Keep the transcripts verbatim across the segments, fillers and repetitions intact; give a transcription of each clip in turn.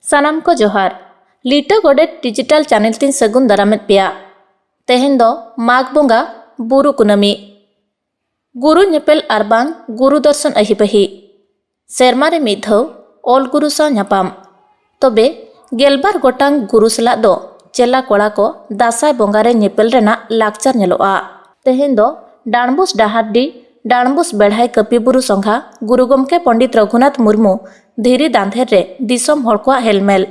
ᱥᱟᱱᱟᱢ ᱠᱚ ᱡᱚᱦᱟᱨ᱾ ᱞᱤᱴᱟᱹ ᱜᱚᱰᱮᱛ ᱰᱤᱡᱤᱴᱟᱞ ᱪᱮᱱᱮᱞ ᱛᱤᱧ ᱥᱟᱹᱜᱩᱱ ᱫᱟᱨᱟᱢᱮᱫ ᱯᱮᱭᱟ᱾ ᱛᱮᱦᱮᱧ ᱫᱚ ᱢᱟᱜᱽ ᱵᱚᱸᱜᱟ ᱵᱩᱨᱩ ᱠᱩᱱᱟᱹᱢᱤ᱾ ᱜᱩᱨᱩ ᱧᱮᱯᱮᱞ ᱟᱨ ᱵᱟᱝ ᱜᱩᱨᱩ ᱫᱚᱨᱥᱚᱱ ᱟᱹᱦᱤ ᱵᱟᱹᱦᱤ᱾ ᱥᱮᱨᱢᱟ ᱨᱮ ᱢᱤᱫ ᱫᱷᱟᱣ ᱚᱞ ᱜᱩᱨᱩ ᱥᱟᱶ ᱧᱟᱯᱟᱢ᱾ ᱛᱚᱵᱮ ᱜᱮᱞᱵᱟᱨ ᱜᱚᱴᱟᱝ ᱜᱩᱨᱩ ᱥᱟᱞᱟᱜ ᱫᱚ ᱪᱮᱞᱟ ᱠᱚᱲᱟ ᱠᱚ ᱫᱟᱸᱥᱟᱭ ᱵᱚᱸᱜᱟ ᱨᱮ ᱧᱮᱯᱮᱞ ᱨᱮᱱᱟᱜ ᱞᱟᱠᱪᱟᱨ ᱧᱮᱞᱚᱜᱼᱟ᱾ ᱛᱮᱦᱮᱧ ᱫᱚ ᱰᱟᱸᱰᱵᱩᱥ ᱰᱟᱦᱟᱨᱰᱤ, ᱰᱟᱸᱰᱵᱩᱥ ᱵᱮᱲᱦᱟᱭ ᱠᱟᱹᱯᱤ ᱵᱩᱨᱩ ᱥᱚᱸᱜᱷᱟ ᱜᱩᱨᱩ ᱜᱚᱢᱠᱮ ᱯᱚᱸᱰᱤᱛ ᱨᱚᱜᱷᱩᱱᱟᱛᱷ ᱢᱩᱨᱢᱩ ᱫᱷᱤᱨᱤ ᱫᱟᱸᱫᱷᱮᱨ ᱨᱮ ᱫᱤᱥᱚᱢ ᱦᱚᱲ ᱠᱚᱣᱟᱜ ᱦᱮᱞᱢᱮᱞ᱾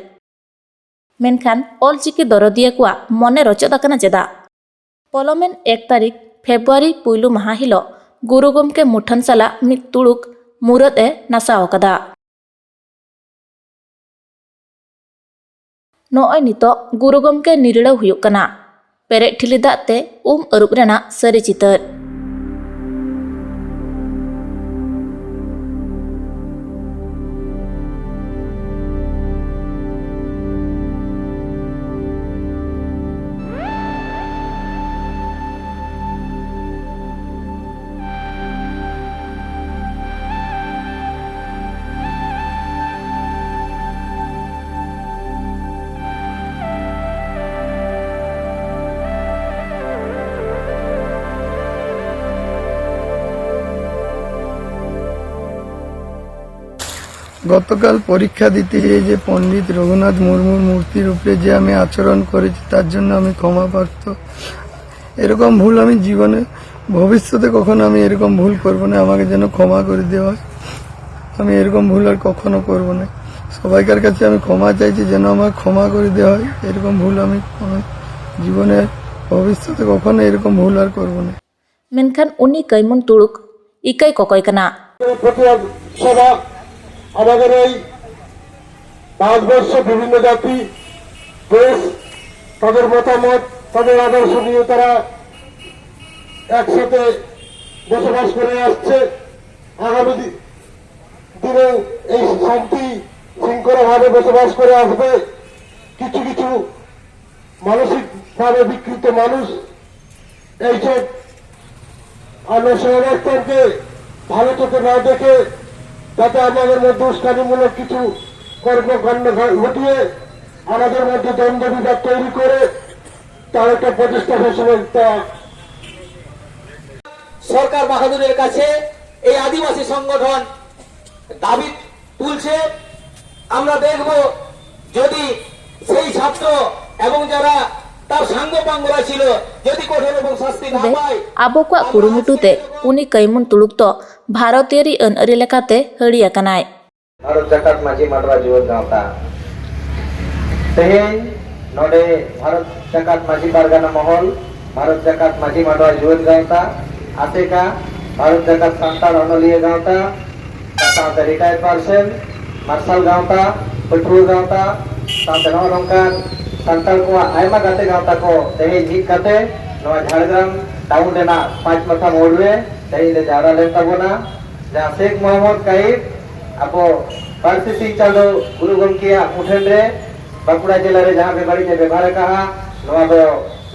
ᱢᱮᱱᱠᱷᱟᱱ ᱚᱞᱪᱤᱠᱤ ᱫᱚᱨᱚᱫᱤᱭᱟᱹ ᱠᱚᱣᱟᱜ ᱢᱚᱱᱮ ᱨᱚᱪᱚᱫ ᱟᱠᱟᱱᱟ ᱪᱮᱫᱟᱜ? ᱯᱚᱞᱚᱢᱮᱱ ᱮᱠ ᱛᱟᱹᱨᱤᱠᱷ ᱯᱷᱮᱵᱽᱨᱩᱣᱟᱨᱤ ᱯᱩᱭᱞᱩ ᱢᱟᱦᱟ ᱦᱤᱞᱚᱜ ᱜᱩᱨᱩ ᱜᱚᱢᱠᱮ ᱢᱩᱴᱷᱟᱹᱱ ᱥᱟᱞᱟᱜ ᱢᱤᱫ ᱛᱩᱲᱩᱠ ᱢᱩᱨᱟᱹᱫ ᱮ ᱱᱟᱥᱟᱣ ᱟᱠᱟᱫᱟ᱾ ᱱᱚᱜᱼᱚᱭ ᱱᱤᱛᱚᱜ ᱜᱩᱨᱩ ᱜᱚᱢᱠᱮ ᱱᱤᱨᱲᱟᱹᱣ ᱦᱩᱭᱩᱜ ᱠᱟᱱᱟ᱾ ᱯᱮᱨᱮᱡ ᱴᱷᱤᱞᱤ ᱫᱟᱜ ᱛᱮ ᱩᱢ ᱟᱹᱨᱩᱵ ᱨᱮᱱᱟᱜ ᱥᱟᱹᱨᱤ ᱪᱤᱛᱟᱹᱨ᱾ গতকাল পরীক্ষা দিতে যেয়ে যে পণ্ডিত রঘুনাথ মুর্মুর মূর্তির উপরে যে আমি আচরণ করেছি, তার জন্য আমি ক্ষমা প্রার্থ। এরকম ভুল আমি জীবনে, ভবিষ্যতে কখনো আমি এরকম ভুল করব না। আমাকে যেন ক্ষমা করে দেওয়া হয়, আমি এরকম ভুল আর কখনো করব না। সবাইকার কাছে আমি ক্ষমা চাইছি, যেন আমার ক্ষমা করে দেওয়া হয়। এরকম ভুল আমি, আমি জীবনে, ভবিষ্যতে কখনো এরকম ভুল আর করব না। ᱢᱮᱱᱠᱷᱟᱱ ᱩᱱᱤ ᱠᱟᱹᱭᱢᱩᱱ ᱛᱩᱲᱩᱠ ᱤᱠᱟᱹᱭ ᱠᱚᱠᱚᱭ ᱠᱟᱱᱟ᱾ প্রতিবাদ সভা। আমাদের এই ভারতবর্ষ বিভিন্ন জাতি, দেশ, তাদের মতামত, তাদের আদর্শ নিয়ে তারা একসাথে বসবাস করে আসছে। আগামী দি- দিনে এই শান্তি শৃঙ্খলাভাবে বসবাস করে আসবে। কিছু কিছু মানসিকভাবে বিকৃত মানুষ এইসব আলোচনাকে ভালো চোখে না দেখে, যাতে আমাদের মধ্যে উস্কানিমূলক কিছু কর্মকাণ্ড ঘ- ঘটিয়ে আমাদের মধ্যে দ্বন্দ্ব বিবাদ তৈরি করে তার একটা প্রতিষ্ঠা হিসেবে একটা সরকার বাহাদুরের কাছে এই আদিবাসী সংগঠন দাবি তুলছে। আমরা দেখব যদি সেই ছাত্র এবং যারা তার সাঙ্গ পাঙ্গরা ছিল যদি কঠোর এবং শাস্তি না ᱛᱚᱵᱮ, পায়, ᱟᱵᱚ ᱠᱚᱣᱟᱜ ᱠᱩᱨᱩᱢᱩᱴᱩ ᱛᱮ ᱩᱱᱤ ᱠᱟᱹᱭᱢᱩᱱ ᱛᱩᱲᱩᱠ ᱫᱚ ᱵᱷᱟᱨᱚᱛᱤᱭᱟᱹᱨᱤ ᱟᱹᱱ ᱟᱹᱨᱤ ᱞᱮᱠᱟᱛᱮ ᱦᱟᱹᱲᱤ ᱟᱠᱟᱱᱟᱭ᱾ ᱵᱷᱟᱨᱚᱛ ᱡᱟᱠᱟᱛ ᱢᱟᱹᱡᱷᱤ ᱢᱟᱰᱣᱟ ᱡᱩᱣᱟᱹᱱ ᱜᱟᱶᱛᱟ᱾ ᱛᱮᱦᱮᱧ ᱱᱚᱰᱮ ᱵᱷᱟᱨᱚᱛ ᱡᱟᱠᱟᱛ ᱢᱟᱹᱡᱷᱤ ᱯᱟᱨᱜᱟᱱᱟ ᱢᱚᱦᱚᱞ, ᱵᱷᱟᱨᱚᱛ ᱡᱟᱠᱟᱛ ᱢᱟᱹᱡᱷᱤ ᱢᱟᱰᱣᱟ ᱡᱩᱣᱟᱹᱱ ᱜᱟᱶᱛᱟ, ᱟᱥᱮᱠᱟ, ᱵᱷᱟᱨᱚᱛ ᱡᱟᱠᱟᱛ ᱥᱟᱱᱛᱟᱲ ᱚᱱᱚᱞᱤᱭᱟᱹ ᱜᱟᱶᱛᱟ, ᱥᱟᱶᱛᱮ ᱨᱤᱴᱟᱭᱟᱨᱰ ᱯᱟᱨᱥᱚᱱ, ᱢᱟᱨᱥᱟᱞ ᱜᱟᱶᱛᱟ, ᱯᱟᱹᱴᱷᱩᱣᱟᱹ ᱜᱟᱶᱛᱟ, ᱥᱟᱶᱛᱮ ᱱᱚᱜᱼᱚ ᱱᱚᱝᱠᱟᱱ ᱥᱟᱱᱛᱟᱲ ᱠᱚᱣᱟᱜ ᱟᱭᱢᱟ ᱜᱟᱛᱮ ᱜᱟᱶᱛᱟ ᱠᱚ ᱛᱮᱦᱮᱧ ᱢᱤᱫ ᱠᱟᱛᱮ ᱱᱚᱣᱟ ᱡᱷᱟᱲᱜᱨᱟᱢ ᱴᱟᱣᱩᱱ ᱨᱮᱱᱟᱜ ᱯᱟᱸᱪ ᱢᱟᱛᱷᱟ ᱢᱳᱲ ᱨᱮ ᱛᱮᱦᱮᱧ ᱞᱮ ᱡᱟᱣᱨᱟ ᱞᱮᱱ ᱛᱟᱵᱚᱱᱟ᱾ ᱡᱟᱦᱟᱸ ᱥᱮᱠᱷ ᱢᱚᱦᱚᱢᱢᱚᱫᱽ ᱠᱟᱭᱤᱢ ᱟᱵᱚ ᱯᱟᱹᱨᱥᱤ ᱥᱤᱧ ᱪᱟᱸᱫᱚ ᱜᱩᱨᱩ ᱜᱚᱢᱠᱮᱭᱟᱜ ᱢᱩᱴᱷᱟᱹᱱ ᱨᱮ ᱵᱟᱸᱠᱩᱲᱟ ᱡᱮᱞᱟ ᱨᱮ ᱡᱟᱦᱟᱸ ᱵᱮᱵᱟᱹᱲᱤᱡ ᱮ ᱵᱮᱵᱷᱟᱨ ᱟᱠᱟᱫᱼᱟ, ᱱᱚᱣᱟ ᱫᱚ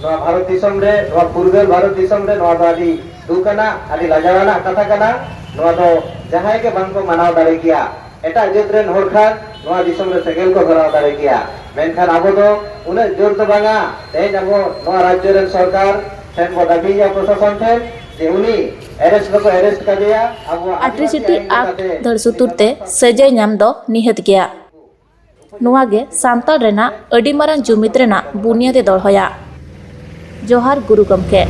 ᱱᱚᱣᱟ ᱵᱷᱟᱨᱚᱛ ᱫᱤᱥᱚᱢ ᱨᱮ, ᱱᱚᱣᱟ ᱯᱷᱩᱨᱜᱟᱹᱞ ᱵᱷᱟᱨᱚᱛ ᱫᱤᱥᱚᱢ ᱨᱮ ᱱᱚᱣᱟ ᱫᱚ ᱟᱹᱰᱤ ᱫᱩᱠ ᱟᱱᱟᱜ, ᱟᱹᱰᱤ ᱞᱟᱡᱟᱣ ᱟᱱᱟᱜ ᱠᱟᱛᱷᱟ ᱠᱟᱱᱟ᱾ ᱱᱚᱣᱟ ᱫᱚ ᱡᱟᱦᱟᱸᱭ ᱜᱮ ᱵᱟᱝ ᱠᱚ ᱢᱟᱱᱟᱣ ᱫᱟᱲᱮ ᱠᱮᱭᱟ᱾ ᱮᱴᱟᱜ ᱡᱟᱹᱛ ᱨᱮᱱ ᱦᱚᱲ ᱠᱷᱟᱱ ᱱᱚᱣᱟ ᱫᱤᱥᱚᱢ ᱨᱮ ᱥᱮᱸᱜᱮᱞ ᱠᱚ ᱫᱷᱚᱨᱟᱣ ᱫᱟᱲᱮ ᱠᱮᱭᱟ, ᱢᱮᱱᱠᱷᱟᱱ ᱟᱵᱚ ᱫᱚ ᱩᱱᱟᱹᱜ ᱡᱳᱨ ᱫᱚ ᱵᱟᱝᱟ᱾ ᱛᱮᱦᱮᱧ ᱟᱵᱚ ᱱᱚᱣᱟ ᱨᱟᱡᱽᱡᱚ ᱨᱮᱱ ᱥᱚᱨᱠᱟᱨ ᱴᱷᱮᱱ ᱵᱚ ᱫᱟᱹᱵᱤᱭᱟ, ᱯᱨᱚᱥᱟᱥᱚᱱ ᱴᱷᱮᱱ, ᱡᱮ ᱩᱱᱤ ᱮᱨᱮᱥᱴ ᱫᱚᱠᱚ ᱮᱨᱮᱥᱴ ᱠᱟᱫᱮᱭᱟ᱾ ᱟᱵᱚᱣᱟᱜ ᱟᱹᱰᱤ ᱟᱹᱰᱤᱵᱟᱹᱥᱤ ᱨᱟᱹᱥᱤ ᱟᱹᱭᱤᱱ ᱟᱜ ᱞᱮᱠᱟᱛᱮ ᱫᱷᱟᱹᱲ ᱥᱩᱛᱩᱨ ᱛᱮ ᱥᱟᱹᱡᱟᱹᱭ ᱧᱟᱢ ᱫᱚ ᱱᱤᱦᱟᱹᱛ ᱜᱮᱭᱟ᱾ ᱱᱚᱣᱟ ᱜᱮ ᱥᱟᱱᱛᱟᱲ ᱨᱮᱱᱟᱜ ᱟᱹᱰᱤ ᱢᱟᱨᱟᱝ ᱡᱩᱢᱤᱫ ᱨᱮᱱᱟᱜ ᱵᱩᱱᱤᱭᱟᱹᱫ ᱮ ᱫᱚᱦᱚᱭᱟ᱾ ᱡᱚᱦᱟᱨ ᱜᱩᱨᱩ ᱜᱚᱢᱠᱮ᱾